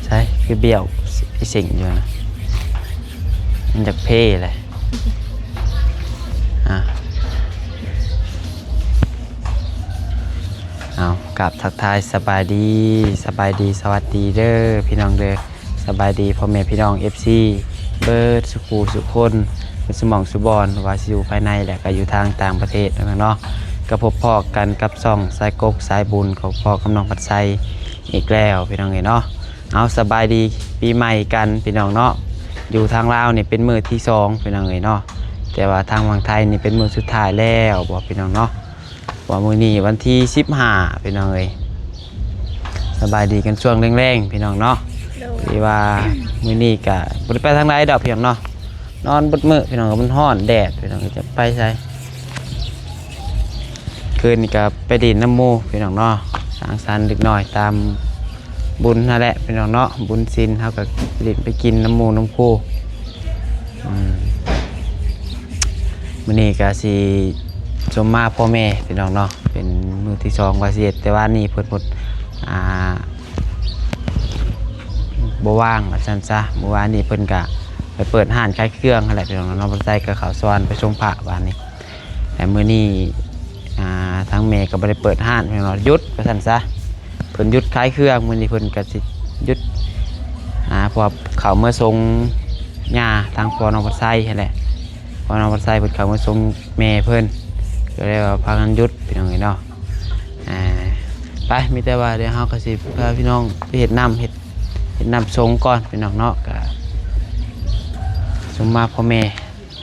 ໃສ ຄືບ້ຽວອີເສັງຢູ່ນະ ມັນຢາກເພແຫຼະ. ອ່າ ເອົາ ກາບທັກທາຍສະບາຍດີ ສະບາຍດີ ສະຫວັດດີເດີພີ່ນ້ອງເດີ. ສະບາຍດີພໍ່ແມ່ພີ່ນ້ອງເອັຟຊີເບິດສູ່ຜູ້ສູ່ຄົນ ເບິດສູ່ໝ່ອງສູ່ບ່ອນ ບໍ່ວ່າຊິຢູ່ພາຍໃນ ແລະ ກໍຢູ່ທາງຕ່າງປະເທດເນາະ. ກໍພົບພໍ້ກັນກັບຊ່ອງສາຍກົກສາຍບຸນ ກໍພໍ້ກັບນ້ອງພັດໄຊອີກແລ້ວພີ່ນ້ອງເອີຍເນາະ. ເອົາ ສະບາຍດີປີໃໝ່ກັນພີ່ນ້ອງເນາະ. ຢູ່ທາງລາວນີ້ເປັນມື້ທີສອງພີ່ນ້ອງເອີຍເນາະ ແຕ່ວ່າທາງຝັ່ງໄທນີ້ເປັນມື້ສຸດທ້າຍແລ້ວບໍພີ່ນ້ອງເນາະ. ເພາະວ່າມື້ນີ້ວັນທີສິບຫ້າພີ່ນ້ອງເອີຍ. ສະບາຍດີກັນຊ່ວງແລງໆພີ່ນ້ອງເນາະ. ໂດຍ ທີ່ວ່າມື້ນີ້ກະບໍ່ໄດ້ໄປທາງໃດດອກພີ່ນ້ອງເນາະ ນອນເບິດມື້ພີ່ນ້ອງ ກໍມັນຮ້ອນແດດພີ່ນ້ອງ ຈະໄປໃສ. ຄືນນີ້ກໍໄປຫຼິ້ນນຳໝູ່ພີ່ນ້ອງເນາະ ສັງສັນເດັກນ້ອຍຕາມບຸນຫັ້ນແຫຼະພີ່ນ້ອງເນາະ. ບຸນສິນເຮົາກໍໄປຫຼິ້ນໄປກິນນຳໝູ່ນຳຄູ່. ອືມ ມື້ນີ້ກໍຊິຊົມມາພໍ່ແມ່ພີ່ນ້ອງເນາະ ເປັນມື້ທີສອງວ່າຊິເຮັດ ແຕ່ວ່ານີ້ເພິ່ນ ເພິ່ນ ອ່າ ບໍ່ວ່າງວ່າຊັ້ນຊະ. ມື້ວານນີ້ເພິ່ນກະໄປເປີດຮ້ານຂາຍເຄື່ອງຫັ້ນແຫຼະພີ່ນ້ອງເນາະ ນ້ອງພັດໄຊກໍເຂົ້າສວນໄປຊົມພະວານນີ້. ແລະ ມື້ນີ້ ອ່າ ທາງແມ່ກໍບໍ່ໄດ້ເປີດຮ້ານພີ່ນ້ອງເນາະ ຢຸດວ່າຊັ້ນຊະ ເພິ່ນຢຸດຂາຍເຄື່ອງ. ມື້ນີ້ເພິ່ນກໍຊິຢຸດ ອ່າ ເພາະວ່າເຂົ້າເມືອສົ່ງຍ່າທາງພໍ່ນ້ອງພັດໄຊຫັ້ນແຫຼະ ພໍ່ນ້ອງພັດໄຊເພິ່ນເຂົ້າເມືອສົ່ງແມ່ເພິ່ນ ກໍເລີຍວ່າພາກັນຢຸດພີ່ນ້ອງເອີຍເນາະ. ອ່າ ໄປ ມີແຕ່ວ່າດຽວເຮົາກໍຊິພາພີ່ນ້ອງໄປເຮັດນ້ຳ ເຮັດ ເຮັດນ້ຳສົງກ່ອນພີ່ນ້ອງເນາະ. ກະຊົມມາພໍ່ແມ່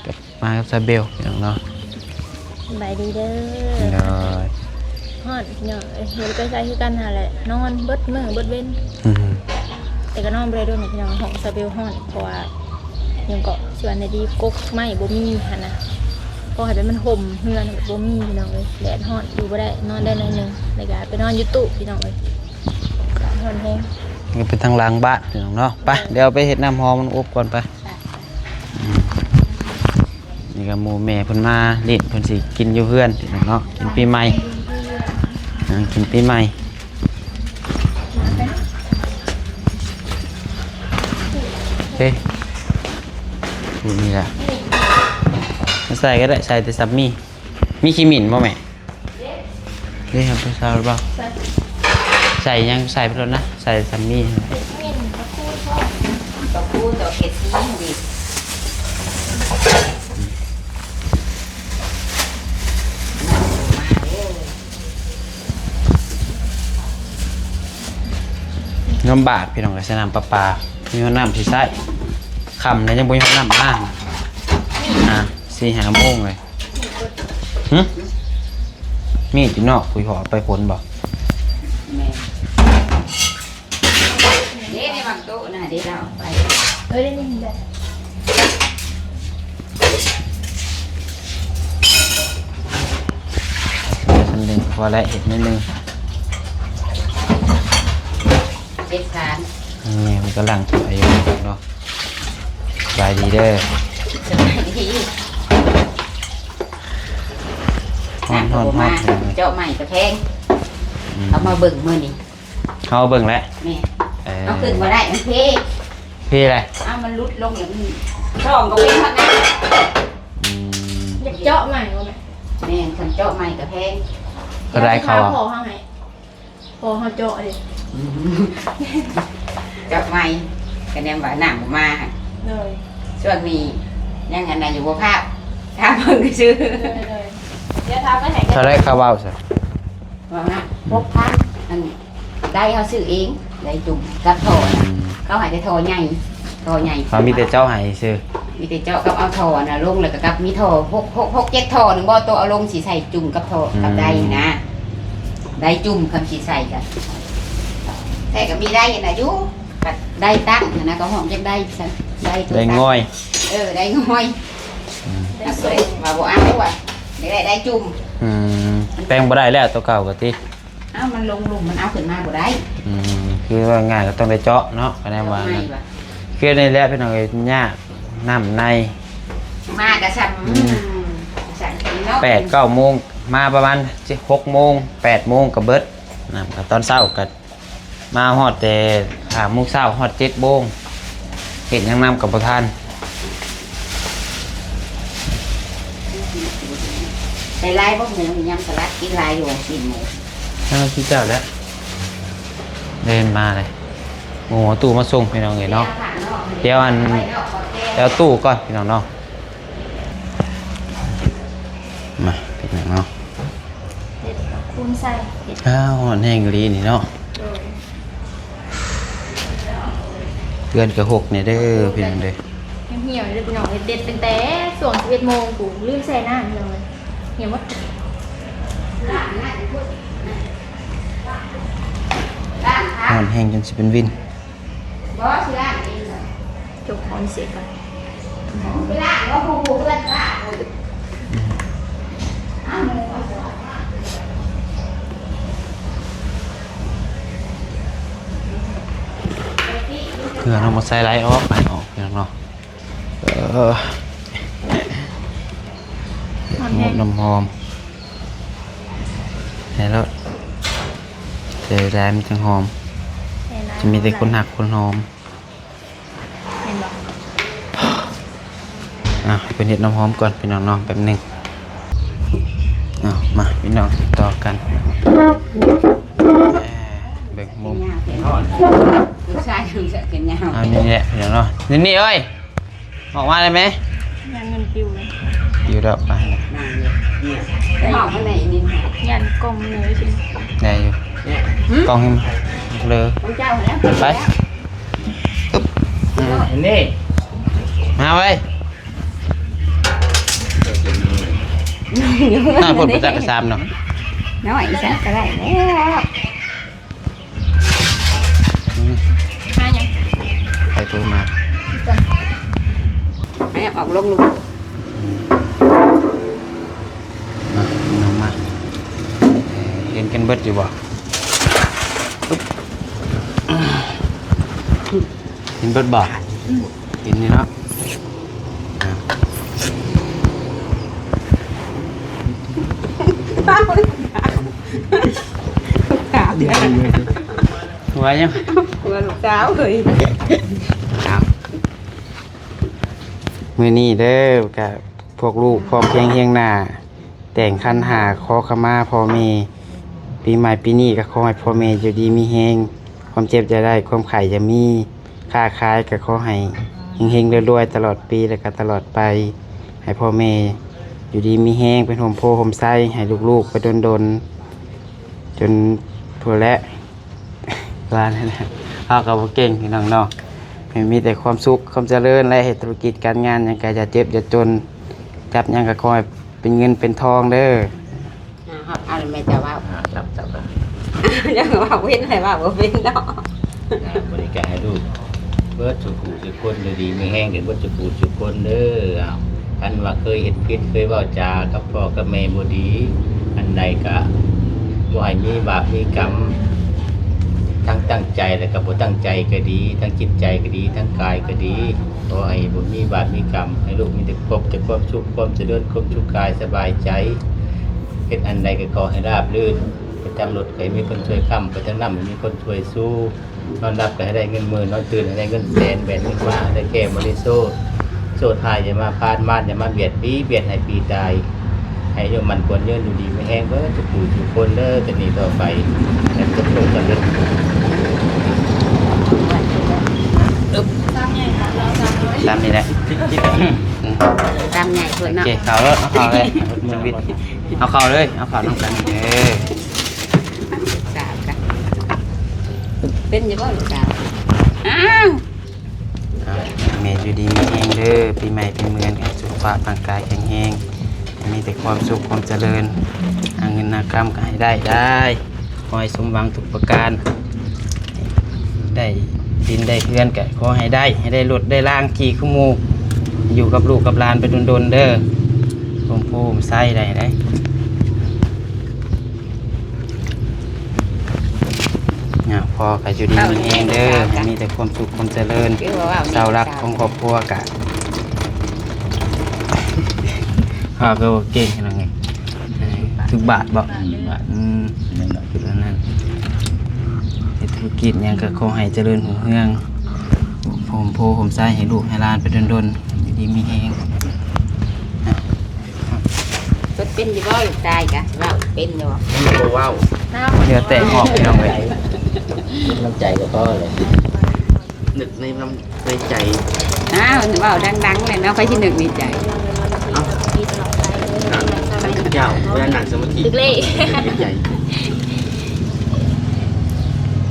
ກັບ ມາກັບຊາເບວພີ່ນ້ອງເນາະ. ສະບາຍດີເດີ. ໂດຍ. ຮ້ອນພີ່ນ້ອງເອີຍ ບໍ່ໄດ້ໄປໃສຄືກັນຫັ້ນແຫຼະ ນອນເບິດມື້ເບິດເວັນ. ອືມ ແຕ່ກໍນອນບໍ່ໄດ້ດົນນະພີ່ນ້ອງ ຫ້ອງຊາເບວຮ້ອນ ເພາະວ່າຫຍັງເກາະ ຊິວ່າແນວໃດ ກົກໄມ້ບໍ່ມີຫັ້ນນະ ພໍໃຫ້ແບບມັນຫົ່ມເຮືອນ ບໍ່ມີພີ່ນ້ອງເອີຍ ແດດຮ້ອນ ຢູ່ບໍ່ໄດ້ ນອນໄດ້ໜ້ອຍໜຶ່ງ ແລ້ວກໍໄປນອນຢູ່ຕູ້ພີ່ນ້ອງເອີຍ ຮ້ອນແຮງ. ນີ້ເປັນທາງຫຼັງບ້ານພີ່ນ້ອງເນາະ. ໄປ ດຽວໄປເຮັດນ້ຳຫອມມັນອົບກ່ອນໄປ. ອືມ ນີ້ກໍໝູ່ແມ່ເພິ່ນມາຫຼິ້ນ ເພິ່ນຊິກິນຢູ່ເຮືອນພີ່ນ້ອງເນາະ ກິນປີໃໝ່ ອ່າ ກິນປີໃໝ່. ເອີ ນີ້ແຫຼະ ໃສ່ກໍໄດ້ ໃສ່ແຕ່ສາມີ. ມີຂີ້ໝິ່ນບໍ່ແມ່? ນີ້ ເອົາໄປໃສ່ບໍ່? ໃສ່ ໃສ່ຫຍັງໃສ່ໄປໂລດນະ ໃສ່ສາມີ. ມີຕະປູ ຕະປູ ເຈັດສີນີ້. ນ້ຳບາດພີ່ນ້ອງ ກໍໃຊ້ນ້ຳປະປາ ມີຮອດນ້ຳຊິໃຊ້. ຄ່ຳແລ້ວຍັງບໍ່ມີຮອດນ້ຳມາ ອ່າ ສີ່ຫ້າໂມງເລີຍ. ຫຶ? ມີດຢູ່ນອກ ຜູ້ເຮົາເອົາໄປພົ້ນບໍ່? ແມ່ນ. ເດ້ ໃນບາງໂຕະນະ ເດ້ ລາວເອົາໄປ. ເອີ ໄດ້ຍິນແລ້ວ. ສ່ຳນີ້ພໍແລ້ວ ເຮັດໜ້ອຍໜຶ່ງ. ເຮັດຊານ. ນີ້ມັນກຳລັງຖ້ວຍຢູ່ເນາະ. ສະບາຍດີເດີ. ສະບາຍດີ. ຮ້ອນ ຮ້ອນ ຮ້ອນ. ເຈາະໃໝ່ກະແພງ. ອືມ ເອົາມາເບິ່ງມື້ນີ້ ເຮົາເບິ່ງແລ້ວ. ແມ່ນ. ເອີ ເອົາຂຶ້ນບໍ່ໄດ້ ມັນເພ. ເພແລ້ວ. ເອົາ ມັນຫຼຸດລົງແລ້ວ ມັນຊ່ອງກໍເປັນຮອດນັ້ນ. ອືມ ຢາກເຈາະໃໝ່ບໍ່ແມ່? ແມ່ນ ຄັນເຈາະໃໝ່ກະແພງ. ເທົ່າໃດເຂົາ ພໍ່ເຮົາໃຫ້ ພໍ່ເຮົາເຈາະເດ້. ອືມ ເຈາະໃໝ່ ກະແນມວ່ານ້ຳບໍ່ມາ. ໂດຍ. ຊ່ວງນີ້ຍັງອັນນັ້ນຢູ່ບໍ່ພາບ ຖາມເບິ່ງຊື່. ໂດຍ ໂດຍ. ດຽວຖາມໄປໃຫ້. ເທົ່າໃດຄ່າເວົ້າຊະ? ວ່າມາ ອືມ ຫົກພັນ. ອັນ ໄດເຮົາຊື້ເອງ ໄດຈຸ່ມກັບທໍ່ນະ. ອືມ ເຂົາໃຫ້ແຕ່ທໍ່ໃຫຍ່ ທໍ່ໃຫຍ່. ເຂົາມີແຕ່ເຈາະໃຫ້ຊື່. ມີແຕ່ເຈາະກັບເອົາທໍ່ນະລົງ ແລ້ວກໍກັບມີທໍ່ ຫົກ ຫົກ ຫົກ ເຈັດທໍ່ໜຶ່ງບໍ່ ໂຕເອົາລົງຊິໃສ່ຈຸ່ມກັບທໍ່ ອືມ ກັບໄດນະ. ໄດຈຸ່ມ ຄຳຊິໃສ່ກະ ແທ້ກໍມີໄດນະຢູ່ ບັດໄດຕັ້ງຫັ້ນນະ ກໍຮ້ອງຈັກໄດຊັ້ນ ໄດໂຕ ໄດງ່ອຍ. ເອີ ໄດງ່ອຍ. ອືມ ເອົາໂຕວ່າບໍ່ເອົາວ່າ ຢາກໄດ້ໄດຈຸ່ມ. ອືມ ແປງບໍ່ໄດ້ແລ້ວ ໂຕເກົ່າກໍຕິ. ເອົ້າ ມັນລົງລຸ່ມ ມັນເອົາຂຶ້ນມາບໍ່ໄດ້. ອືມ ຄືວ່າງ່າຍກໍຕ້ອງໄດ້ເຈາະເນາະ ຄະແນນວ່າ. ເຈາະໃໝ່ວ່າ ຄືນີ້ແຫຼະພີ່ນ້ອງເອີຍ ຍາກ ນ້ຳໃນ ມາກະຊ່ຳ ອືມ ຊ່ຳເນາະ ແປດເກົ້າໂມງ ມາປະມານຫົກໂມງ ແປດໂມງກໍເບິດ ນ້ຳກໍຕອນເຊົ້າກໍ ມາຮອດແຕ່ຫ້າໂມງເຊົ້າ ຮອດເຈັດໂມງ ເຮັດຫຍັງນຳກໍບໍ່ທັນ. ໄດ້ຫຼາຍບໍ່? ມື້ນີ້ຍຳສະຫຼັດກິນຫຼາຍຢູ່ ຊີ້ນໝູ. ເອີ ຄືເຈົ້າແຫຼະ ເດີນມາເລີຍ. ໝູເອົາຕູ້ມາສົ່ງ ພີ່ນ້ອງເອີຍເນາະ. ດຽວອັນ ດຽວຕູ້ກ່ອນ ພີ່ນ້ອງເນາະ. ມາ ເປັນຫຍັງເນາະ? ເຮັດຄູນໃສ່ ເຮັດ ອ້າວ ຮ້ອນແຮງອີ່ຫຼີນີ້ເນາະ. ໂດຍ ເຮືອນກະຮົກແດ່ເດີ ພີ່ນ້ອງເດີ. ເຫ່ຽວໆເດີພີ່ນ້ອງເອີຍ ເດັດຕັ້ງແຕ່ຊ່ວງສິບເອັດໂມງພຸ້ນ ລືມແຊ່ນ້ຳພີ່ນ້ອງເອີຍ ເຫ່ຽວໝົດ. ຮ້ອນແຮງຈົນຊິເປັນວິນ. ບໍ່ ຊິລ້າງເອງ. ຈົກຂອງເສຍກ່ອນ ໄປລ້າງບໍ່? ຜູ້ເພື່ອນລ້າງ. ເພື່ອນເຮົາມາໃສ່ໄຫຼອອກ ໄຫຼອອກ ພີ່ນ້ອງເນາະ. ເອີ ນ້ຳຫອມ ໃສ່ໂລດ ໃສ່ຫຼາຍມັນຈັ່ງຫອມ ຈະມີແຕ່ຄົນຮັກຄົນຫອມ. ເຫັນບໍ່? ອ່ະ ໃຫ້ເພິ່ນເຮັດນ້ຳຫອມກ່ອນ ພີ່ນ້ອງເນາະ ແປັບໜຶ່ງ. ເອົາ ມາ ພີ່ນ້ອງ ຕິດຕໍ່ກັນ ເບິ່ງມຸມ. ລູກຊາຍເພິ່ນເສື້ອແຂນຍາວ. ເອົາ ນີ້ແຫຼະ ພີ່ນ້ອງເນາະ. ນີ້ ນີ້ເອີຍ ອອກມາໄດ້ໄໝ? ຢ້ານເງິນປິວເລີຍ. ປິວແລ້ວ ໄປ. ໄປຫ້ອງຂ້າງໃນນີ້ ຢ້ານກ້ອງເລີຍຊິ. ໄດ້ຢູ່ ກ້ອງໃຫ້ເລີ. ຂອງເຈົ້າແລ້ວ ໄປ. ອືມ ນີ້ ມາໄວ້. ນ້ອຍໂພດ ໄປຈັກກະຊາມເນາະ. ນ້ອຍ ຈັກກະໄດ້ແລ້ວ. ຫາຫຍັງ? ໃຜໂທມາ? ໃຫ້ອອກລົງລູກ. ມາ ມາ ມາ ເຫັນກັນເບິດຢູ່ບໍ່? ເຫັນເບິດບໍ່? ອືມ ເຫັນຢູ່ເນາະ. ອ່າ ຫົວຫຍັງ? ຫົວລູກສາວເອີຍ. ອ້າວ ມື້ນີ້ເດີ ກະພວກລູກພ້ອມພຽງຮຽງໜ້າ ແຕ່ງຂັນຫ້າ ຂໍຂະມາພໍ່ແມ່. ປີໃໝ່ປີນີ້ກໍຂໍໃຫ້ພໍ່ແມ່ຢູ່ດີມີແຮງ, ຄວາມເຈັບຢ່າໄດ້ ຄວາມໄຂ້ຢ່າມີ, ຄ້າຂາຍກໍຂໍໃຫ້ເຮັງໆລວຍໆຕະຫຼອດປີ ແລະກໍຕະຫຼອດໄປ. ໃຫ້ພໍ່ແມ່ຢູ່ດີມີແຮງ ເປັນຮົ່ມໂພຮົ່ມໄຊໃຫ້ລູກໆໄປດົນໆ ຈົນພຸ້ນແຫຼະ. ວ່າແນວນັ້ນ ເຮົາກໍບໍ່ເກັ່ງ ພີ່ນ້ອງເນາະ. ໃຫ້ມີແຕ່ຄວາມສຸກຄວາມຈະເລີນ ແລະເຮັດທຸລະກິດການງານຫຍັງກໍຢ່າເຈັບຢ່າຈົນ, ຈັບຫຍັງກໍຂໍໃຫ້ເປັນເງິນເປັນທອງເດີ. ອ່າ ຮັບເອົາແມ່ເຈົ້າເວົ້າ. ອ່າ ຈັບ ຈັບ ຍັງເວົ້າເປັນ ໃຫ້ເວົ້າບໍ່ເປັນເນາະ. ອ່າ ມື້ນີ້ກໍໃຫ້ລູກເບິດສູ່ຜູ້ ທຸກຄົນຢູ່ດີມີແຮງກັນເບິດທຸກຜູ້ທຸກຄົນເດີ. ເອົາ ຄັນວ່າເຄີຍເຮັດຜິດ ເຄີຍເວົ້າຈາກັບພໍ່ກັບແມ່ບໍ່ດີອັນໃດ ກະບໍ່ໃຫ້ມີບາບມີກຳ, ທັງຕັ້ງໃຈ ແລະກະບໍ່ຕັ້ງໃຈກະດີ, ທັງຈິດໃຈກະດີ, ທັງກາຍກະດີ, ຂໍໃຫ້ບໍ່ມີບາບມີກຳ, ໃຫ້ລູກມີແຕ່ ພົບແຕ່ຄວາມສຸກຄວາມຈະເລີນ, ຄວາມສຸກກາຍສະບາຍໃຈ, ເຮັດອັນໃດກະຂໍໃຫ້ລາບລື່ນ, ໄປທາງລົດກະໃຫ້ມີຄົນຊ່ວຍຄ້ຳ, ໄປທາງນ້ຳໃຫ້ມີຄົນຊ່ວຍຊູ. ນອນຫຼັບກໍໃຫ້ໄດ້ເງິນໝື່ນ, ນອນຕື່ນໃຫ້ໄດ້ເງິນແສນ, ແບດເງິນມາໃຫ້ໄດ້ແກ້ບໍລິໂສດ, ໂຊດຮ້າຍຢ່າມາພານ, ມານຢ່າມາບຽດ, ປີບຽດໃຫ້ປີຕາຍ, ໃຫ້ອາຍຸໝັ້ນຂວັນຍືນ, ຢູ່ດີມີແຮງເບີດທຸກຜູ້ທຸກຄົນເດີ. ແຕ່ນີ້ຕໍ່ໄປໃຫ້ຕົກລົງກັນເດີ. ຕາມນີ້ແຫຼະ ຕາມໃຫຍ່ໂພດເນາະ. ໂອເຄ ເຂົ້າເລີຍ ເອົາເຂົ້າເລີຍ ເອົາເຂົ້າເລີຍ ເອົາເຂົ້າເລີຍ ເອົາເຂົ້ານຳກັນ. ເອີ ສາວກະ ເປັນຢູ່ບໍ່ລູກສາວ? ອ້າວ ເອົາ ແມ່ຢູ່ດີມີແຮງເດີ, ປີໃໝ່ປີເມືອນໃຫ້ສຸຂະພາບຮ່າງກາຍແຂງແຮງ, ໃຫ້ມີແຕ່ຄວາມສຸກຄວາມຈະເລີນ, ຫາເງິນຫາຄຳກໍໃຫ້ໄດ້ ໄດ້ ຂໍໃຫ້ສົມຫວັງທຸກປະການ, ໄດ້ດິນໄດ້ເຮືອນກໍຂໍໃຫ້ໄດ້, ໃຫ້ໄດ້ລົດໄດ້ລາງຂີ່ຄືໝູ່, ຢູ່ກັບລູກກັບຫຼານໄປດົນໆເດີ, ໂຮມໂພໂຮມໄຊໄດ້ ໄດ້. ຍາກພໍກໍຢູ່ດີມີແຮງເດີ, ໃຫ້ມີແຕ່ຄວາມສຸກຄວາມຈະເລີນ, ເສົາຫຼັກຂອງຄອບຄົວກະ ພາກໍເກັ່ງນັ້ນໄງ. ຖືກບາດບໍ່? ອືມ ຖືກບາດ. ອືມ ແມ່ນລະ ຖືກອັນນັ້ນ ເຮັດ ທຸລະກິດຫຍັງກໍຂໍໃຫ້ຈະເລີນຮຸ່ງເຮືອງ ໂຮມໂພໂຮມໄຊໃຫ້ລູກໃຫ້ຫຼານໄປດົນໆ ຢູ່ດີມີແຮງ. ເພິ່ນເປັນຢູ່ບໍ່ ລູກຊາຍກະເວົ້າເປັນຢູ່ບໍ່? ມັນບໍ່ເວົ້າ ເຫຼືອແຕກອອກ ພີ່ນ້ອງເອີຍ. ນ້ຳໃຈກໍພໍແຫຼະ ນຶກໃນນ້ຳ ໃນໃຈ. ອ້າວ ເວົ້າດັງໆແຫຼະເນາະ ໃຜຊິນຶກໃນໃຈ. ເອົ້າ ເຈົ້າ ເວລານັ່ງສະມາທິ ນຶກໃນໃຈ.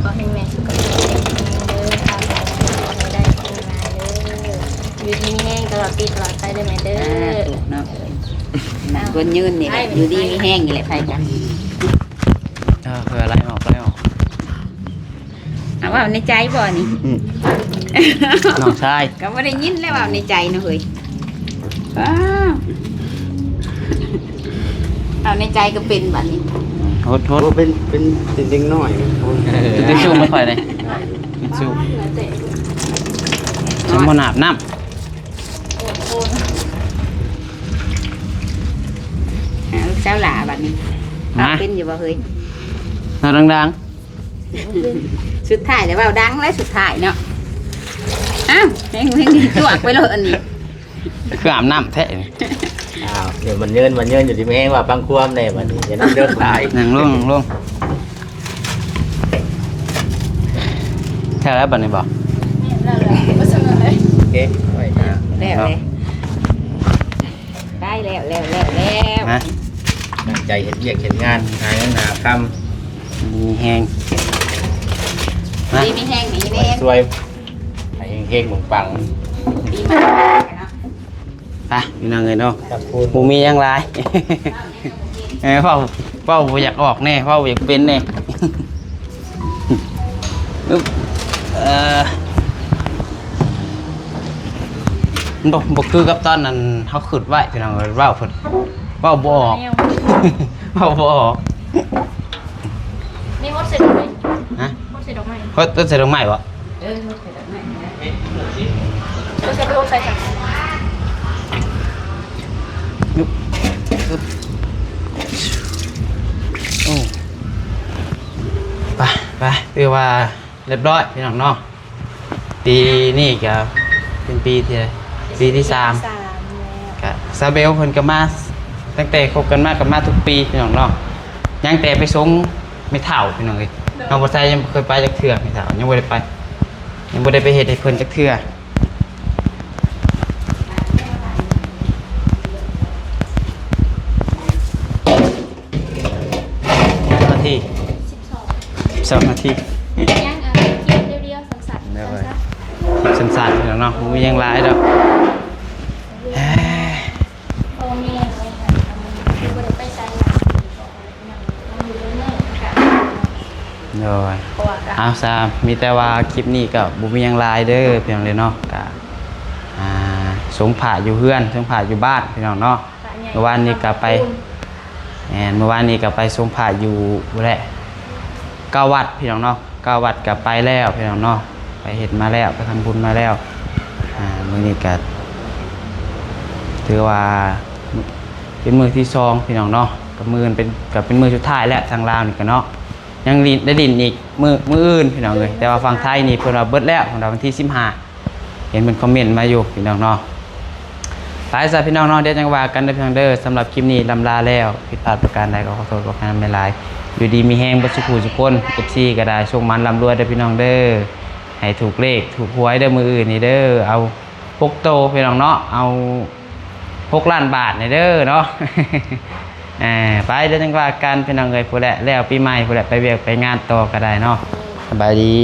ຂໍໃຫ້ແມ່ສຸຂະພາບແຂງແຮງເດີ ຄ້າຂາຍເປັນ ຂໍໃຫ້ໄດ້ເງິນຫຼາຍເດີ ຢູ່ດີມີແຮງຕະຫຼອດປີຕະຫຼອດໄປເດີແມ່ເດີ. ສາທຸເນາະ ເອີຍ ນຳຄົນຍືນນີ້ແຫຼະ ຢູ່ດີມີແຮງນີ້ແຫຼະ ໃຜກັນ. ເອີ ເພື່ອໄລ່ອອກ ໄລ່ອອກ. ເອົາເວົ້າໃນໃຈບໍ່ນີ້? ອືມ ນ້ອງຊາຍ ກໍບໍ່ໄດ້ຍິນແລ້ວ ເວົ້າໃນໃຈນະເຮີ້ຍ. ອ້າວ ເວົ້າໃນໃຈກໍເປັນບັດນີ້. ໂທດ ໂທດ ເປັນ ເປັນ ເປັນເດັກນ້ອຍ. ເອີ ຕິດຊູມາຂ້ອຍເດ້ ຕິດຊູມ ຊິບໍ່ອາບນ້ຳ. ຫາລູກສາວຫຼ້າບັດນີ້ ເວົ້າເປັນຢູ່ບໍ່ເຮີ້ຍ? ເວົ້າດັງໆ. ສຸດທ້າຍແລ້ວ ເວົ້າດັງແລ້ວສຸດທ້າຍເນາະ. ອ້າວ ເຮັງໆ ຈວກໄປໂລດອັນນີ້ ຄືອາບນ້ຳແທ້ນີ້. ອ້າວ ດຽວມັນເຍີນ ມັນເຍີນ ຢູ່ດີມີແຮງ ເວົ້າຟັງຄວາມແດ່ບັດນີ້ ຢ່ານຳເດີນຫຼາຍ. ນັ່ງລົງ ນັ່ງລົງ. ແທ້ແລ້ວບັດນີ້ບໍ່? ໂອເຄ ໄວ້ ແລ້ວເລີຍ ໄດ້ແລ້ວ ແລ້ວ ແລ້ວ ແລ້ວ ມາ ຕັ້ງໃຈເຮັດວຽກເຮັດງານ ຫາເງິນຫາຄຳ ມີແຮງ ມາ ດີມີແຮງ ມີແຮງ ຊ່ວຍ ໃຫ້ເຮັງໆ ປັງໆ ປີໃໝ່ເນາະ. ໄປ ພີ່ນ້ອງເອີຍເນາະ ຂອບຄຸນ ບໍ່ມີຫຍັງຫຼາຍ. ເອີ ເວົ້າ ເວົ້າບໍ່ຢາກອອກແນ່ ເວົ້າບໍ່ຢາກເປັນແນ່. ອຶບ ເອີ ມັນບໍ່ ບໍ່ຄືກັບຕອນນັ້ນເຮົາຄິດໄວ້ ພີ່ນ້ອງເອີຍ ເວົ້າເພິ່ນ ເວົ້າບໍ່ອອກ ເວົ້າບໍ່ອອກ. ນີ້ຫົດໃສ່ດອກໄມ້ ຮະ ຫົດໃສ່ດອກໄມ້ ຫົດ ຫົດໃສ່ດອກໄມ້ບໍ່? ເອີ ຫົດໃສ່ດອກໄມ້ ເອົາໃສ່ໄປຫົດໃສ່ຊະ. ໂອ້ ໄປ ໄປ ຖືວ່າ ຮຽບຮ້ອຍພີ່ນ້ອງເນາະ. ປີນີ້ກະເປັນປີທີ່ ປີທີສາມ ກະສາວເບວເພິ່ນກະມາ ຕັ້ງແຕ່ຄົບກັນມາກະມາທຸກປີພີ່ນ້ອງເນາະ. ຍັງແຕ່ໄປສົ່ງແມ່ເຖົ້າພີ່ນ້ອງເອີຍ ນ້ອງບໍ່ໄຊຍັງບໍ່ເຄີຍໄປຈັກເທື່ອ ແມ່ເຖົ້າຍັງບໍ່ໄດ້ໄປ ຍັງບໍ່ໄດ້ໄປເຮັດໃຫ້ເພິ່ນຈັກເທື່ອ. ນາທີ ສິບສອງນາທີ ຍັງ ອ່າ ຄລິບດຽວໆ ສັ້ນໆ ໂດຍ ສັ້ນໆ ພີ່ນ້ອງເນາະ ບໍ່ມີຫຍັງຫຼາຍດອກ. ເອີ ພໍ່ແມ່ໄວ້ໃຫ້ ຄືບໍ່ໄດ້ໄປໃສ ໂດຍ ເອົາຊະ ມີແຕ່ວ່າຄລິບນີ້ກໍບໍ່ມີຫຍັງຫຼາຍເດີພີ່ນ້ອງເດີເນາະ ກໍ ອ່າ ສົງພະຢູ່ເຮືອນ ສົງພະຢູ່ບ້ານພີ່ນ້ອງເນາະ. ມື້ວານນີ້ກໍໄປ ແມ່ນ ມື້ວານນີ້ກໍໄປສົງພະຢູ່ພຸ້ນແຫຼະ ເກົ້າວັດພີ່ນ້ອງເນາະ ເກົ້າວັດກໍໄປແລ້ວພີ່ນ້ອງເນາະ ໄປເຮັດມາແລ້ວ ໄປທຳບຸນມາແລ້ວ. ອ່າ ມື້ນີ້ກໍຖືວ່າເປັນມື້ທີສອງພີ່ນ້ອງເນາະ ກໍມື້ເປັນ ກໍເປັນມື້ສຸດທ້າຍແລ້ວ ທາງລາວນີ້ກໍເນາະ ຍັງຫຼິ້ນ ໄດ້ຫຼິ້ນອີກມື້ ມື້ອື່ນພີ່ນ້ອງເອີຍ ແຕ່ວ່າຝັ່ງໄທນີ້ເພິ່ນວ່າເບິດແລ້ວ ເພິ່ນວ່າວັນທີສິບຫ້າ ເຫັນເພິ່ນຄອມເມັນມາຢູ່ພີ່ນ້ອງເນາະ. ໄປຊະພີ່ນ້ອງເນາະ ດຽວຈັ່ງວ່າກັນເດີພີ່ນ້ອງເດີ. ສຳລັບຄລິບນີ້ລ່ຳລາແລ້ວ ຜິດພາດປະການໃດກໍຂໍໂທດຂໍອະໄພນຳຫຼາຍໆ. ຢູ່ດີມີແຮງເບິດສູ່ຜູ້ສູ່ຄົນ ເອັຟຊີ ກໍໄດ້ ໂຊກໝານລ່ຳລວຍເດີພີ່ນ້ອງເດີ ໃຫ້ຖືກເລກຖືກຫວຍເດີ ມື້ອື່ນນີ້ເດີ ເອົາຫົກໂຕພີ່ນ້ອງເນາະ ເອົາຫົກລ້ານບາດນີ້ເດີເນາະ. ເອີ ໄປ ດຽວຈັ່ງວ່າກັນພີ່ນ້ອງເອີຍ ພຸ້ນແຫຼະ ແລ້ວປີໃໝ່ພຸ້ນແຫຼະ ໄປວຽກໄປງານຕໍ່ກໍໄດ້ເນາະ. ສະບາຍດີ.